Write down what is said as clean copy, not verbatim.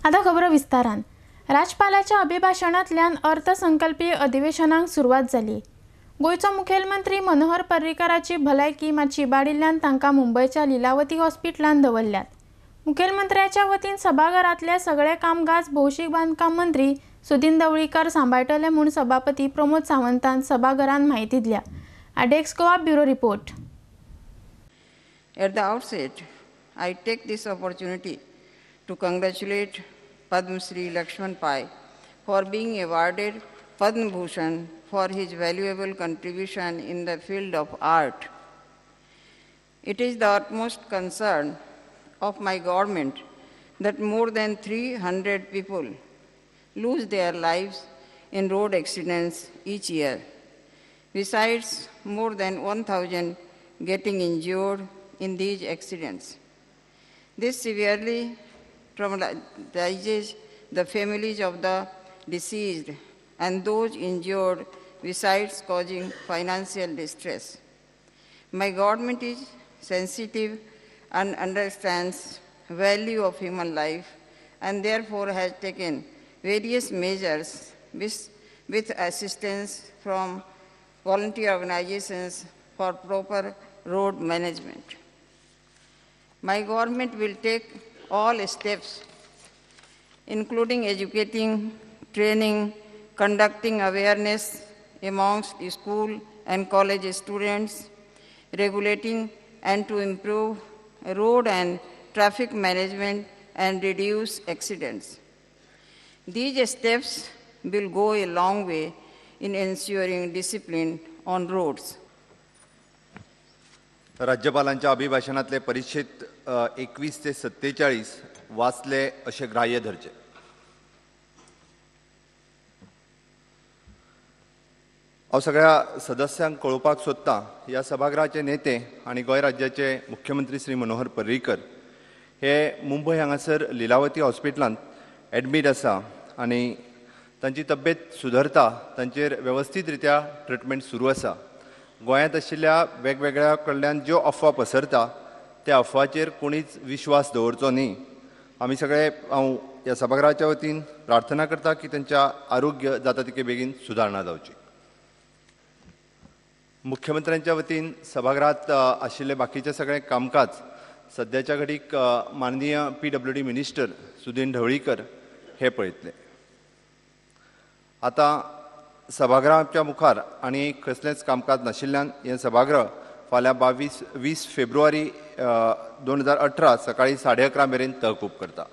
आतां खबरो विस्तारान. राज्यपालाच्या अभिभाशणांतल्यान अर्थसंकल्पीय अधिवेशनाक सुरवात जाली. गोंयचो मुखेलमंत्री मनोहर पर्रीकाराची भलायकी मातशी इबाडिल्ल्यान तांकां मुंबयच्या लिलावती हॉस्पिटलांत दवरल्यात. मुखेलमंत्र्याच्या वतीन सभाघरांतले सगळे कामकाज भौशीक बांदकाम मंत्री सुदिन ढवळीकर सांबाळटले म्हूण सभापती प्रमोद सावंतान सभाघरांत म्हायती दिल्या. आडेक्स Goa bureau report. At the outset, I take this opportunity to congratulate Padma Shri Lakshman Pai for being awarded Padma Bhushan for his valuable contribution in the field of art. It is the utmost concern of my government that more than 300 people lose their lives in road accidents each year, besides more than 1,000 getting injured in these accidents. This severely traumatizes the families of the deceased and those injured, besides causing financial distress. My government is sensitive and understands value of human life and therefore has taken various measures with assistance from volunteer organizations for proper road management. My government will take all steps, including educating, training, conducting awareness amongst school and college students, regulating and to improve road and traffic management and reduce accidents. These steps will go a long way in ensuring discipline on roads. राज्यपालांच्या अभिभाषणातले परिच्छेद 21 ते 47 वाचले अशें ग्राह्य धरचें. हांव सगळ्या सदस्यांक कळोवपाक सोदतां, ह्या सभागृहाचे नेते आनी गोंय राज्याचे मुख्यमंत्री श्री मनोहर पर्रीकर हे मुंबय हांगासर लिलावती हॉस्पिटलांत एडमीट आसा आनी तांची तब्येत सुदरता, तांचेर वेवस्थीत रित्या ट्रिटमेंट सुरू आसा. गोंयांत आशिल्ल्या वेगवेगळ्या कडल्यान ज्यो अफवा पसरता त्या अफवाचेर कोणीच विश्वास दवरचो न्ही. आमी सगळे हांव ह्या सभागृहाच्या वतीन प्रार्थना करता की तांच्या आरोग्य जाता तितके बेगीन सुदारणा जावची. मुख्यमंत्र्यांच्या वतीन सभागृहात आशिल्ले बाकीचे सगळे कामकाज सद्याच्या घडीक माननीय PWD minister Sudin Dhavalikar हे पळयतले. आतां सभागृहाच्या मुखार आनी कसलेंच कामकाज नाशिल्ल्यान हें सभागृह फाल्यां 20 फेब्रुवारी 2018 सकाळी 11:30 मेरेन तहकूब करता.